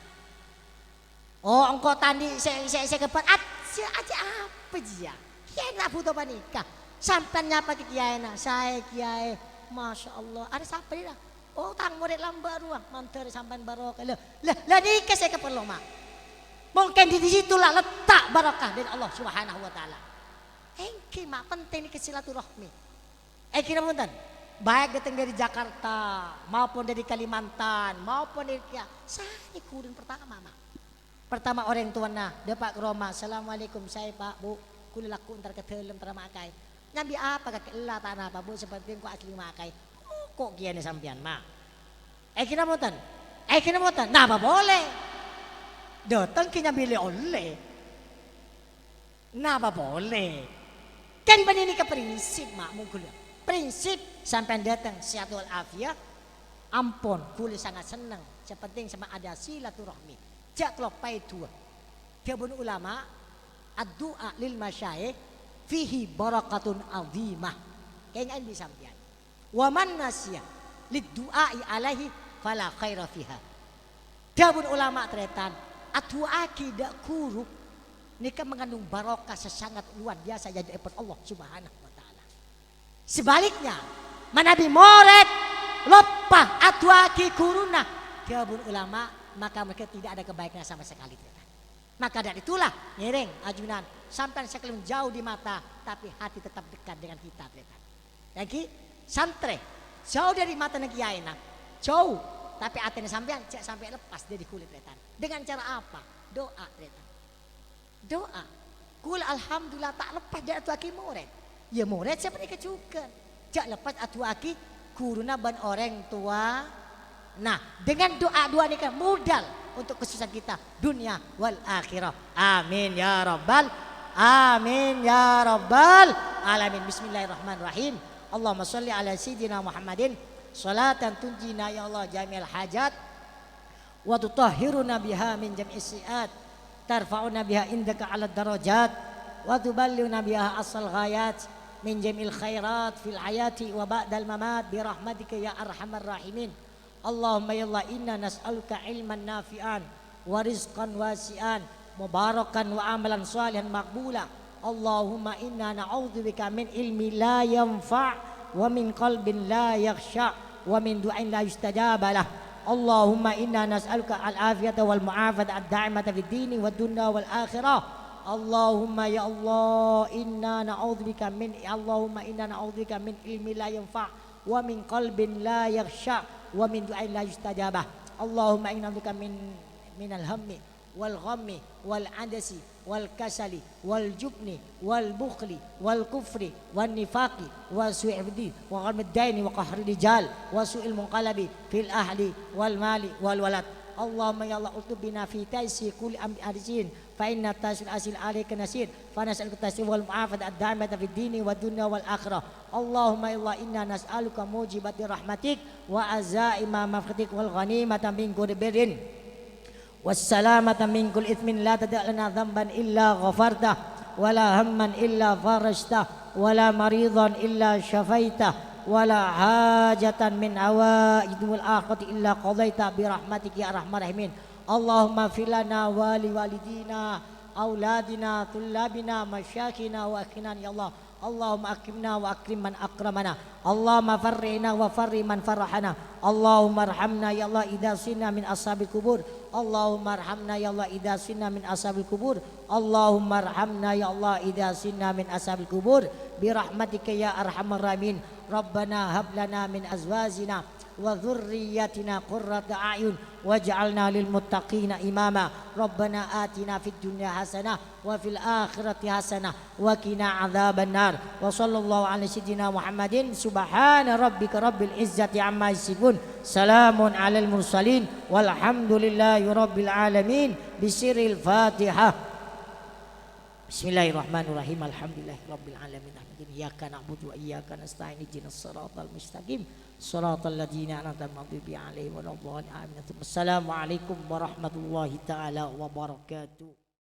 Oh, engko' ta' andi' sè, sè, sè kebbar, ajjhâ', ajjhâ' apa jiyâ? Kiyaè ta' bhuto panèka. Sampèyan nyapa ka kiyaèna, "Saè, Kiyaè." "Masya Allah, arè sapa, Lila?" "Oh, tang morèd lambâ' rowa, mandhâr sampèyan barokah." Lah, lah, lah nèka sè èkaparlo, Ma'. Mungkin di, di situlah letak barokah dari Allah Subhanahu wa Ta'ala. Èngghi, Ma', penting nèka silaturahmi. Èngghi napa bhunten? Baik dâteng dari Jakarta, maupun dari Kalimantan, maupun dari Kia-, saè ghuruwân pertama, Ma'. Pertama orèng towana dâpa' ka roma, "Assalamualaikum, saè, Pa', Bu', kaulâ lagghu' entar ka dâlem, entar ma' kaè." "Nyambi apa, kakè?" "Ella, ta' napa, Bu', sè penting ko' asli ma' kaè." "Oh, ko' kiyaèna sampèyan, Ma'." Èngghi napa bhunten? Èngghi napa bhunten? Napa polè? Dâteng ghi' nyambi lè-ollè. Napa polè? Kan bânnè nèka prinsip, Ma', mon kaulâ. Prinsip sampèyan dâteng sehat wal afiat, ampon, kaulâ sangat senneng. Sè penting sampèyan ada silaturahmi. Jhâ' kaloppaè du'a. Dhâbuna ulama, "Addu'a lil masyayikh fihi barakatun azimah." Kaènga'è bi' sampèyan. "Wa man nasiya lid du'a'i alaihi fala khaira fiha." Dhâbuna ulama, tarètan, adu'aaghi dâ' ghuru nèka mengandung barokah sè sangat luar biasa è ajârèpon Allah Subhanahu wa Ta'ala. Sebaliknya, manabi morèd loppa adu'aaghi ghuruna, dhâbuna ulama, maka mereka tidak ada kebaikan sama sekali, tarètan. Maka dari itulah, ngèrèng, ajunan, sampèyan sakalèng jauh di mata, tapi hati tetap dekat dengan kita, tarètan. Èngghi, santrè, jauh dari matana kiyaèna, jauh, tapè atèna sampèyan jhâ' sampè' lepas dâri kaulâ, tarètan. Dengan cara apa? Doa, tarètan. Doa. Kaulâ alhamdulillah ta' lepas dâri adu'aaghi morèd. Iyâ, morèd sè panèka jhughân. Jhâ' lepas adu'aaghi ghuruna bân orèng towa. Nah, dengan doa-doa nèka modal untuk kesusahan kita dunia wal akhirah. Amin ya rabbal, amin ya rabbal alamin. Bismillahirrahmanirrahim. Allahumma shalli ala sayyidina Muhammadin salatan tunjina ya Allah jami'al hajat wa tutahhiruna biha min jami'is sayyi'at, tarfa'una biha indaka 'alad darajat, wa tuballighuna biha aqsal ghayat min jami'il khairat fil hayati wa ba'dal mamat bi rahmatika ya arhamar rahimin. Allahumma ya Allah, inna nas'aluka ilman nafi'an wa rizqan wasi'an mubarakan wa amalan salihan maqbula. Allahumma inna na'udzubika min ilmin la yanfa' wa min qalbin la yakhsha' wa min du'ain la yustajaba lah. Allahumma inna nas'aluka al-afiyata wal mu'afata ad-da'imata fid dini wad dunya wal akhirah. Allahumma ya Allah, inna na'udzubika min, Allahumma inna na'udzubika min ilmin la yanfa' wa min qalbin la yakhsha' wa min du'ain la yustajabah. Allahumma inna na'udzubika min, minal hammi wal ghammi wal adasi wal kasali wal jubni wal bukhli wal kufri wan nifaqi wa su'il hifdzi wa ghamid daini wa qahri rijal wa su'il munqalabi fil ahli wal mali wal walad. Allahumma ya Allah, ultuf bina fi taysiri kulli amri arizin, fa inna taysir asil alaika nasir, fa nas'aluka taysir wal mu'afata ad-daimata fid dini wad dunya wal akhirah. Allahumma ya Allah, inna nas'aluka mujibati rahmatik wa azaima maghfiratik wal ghanimata min kulli birrin was salamata min kulli itsmin, la tada' lana dzanban illa ghafartah, wa la hamman illa farajtah, wa la maridan illa syafaitah, wa la hajatan min hawaijil akhirati illa qadaitah bi rahmatika ya arhamar rahimin. اللهم اغفر لنا ولوالدينا، أولادنا، طلابنا، مشايخنا وإخواننا يا الله. اللهم أكرمنا وأكرم من أكرمنا. اللهم فرحنا وفرح من فرحنا. اللهم ارحمنا يا الله إذا صرنا من أصحاب القبور. اللهم ارحمنا يا الله إذا صرنا من أصحاب القبور. اللهم ارحمنا يا الله إذا صرنا من أصحاب القبور برحمتك يا أرحم الراحمين. ربنا هب لنا من أزواجنا وذرياتنا قرة أعين واجعلنا للمتقين إماما. ربنا آتنا في الدنيا حسنة وفي الآخرة حسنة وقنا عذاب النار. وصلى الله على سيدنا محمد. سبحان ربك رب العزة عما يصفون. سلام على المرسلين والحمد لله رب العالمين. بسر الفاتحة. بسم الله الرحمن الرحيم. الحمد لله رب العالمين. إياك نعبد وإياك نستعين. اهدنا الصراط المستقيم. صراط الذين أنعمت عليهم غير المغضوب عليهم ولا الضالين. آمين. ثم السلام عليكم ورحمة الله تعالى وبركاته.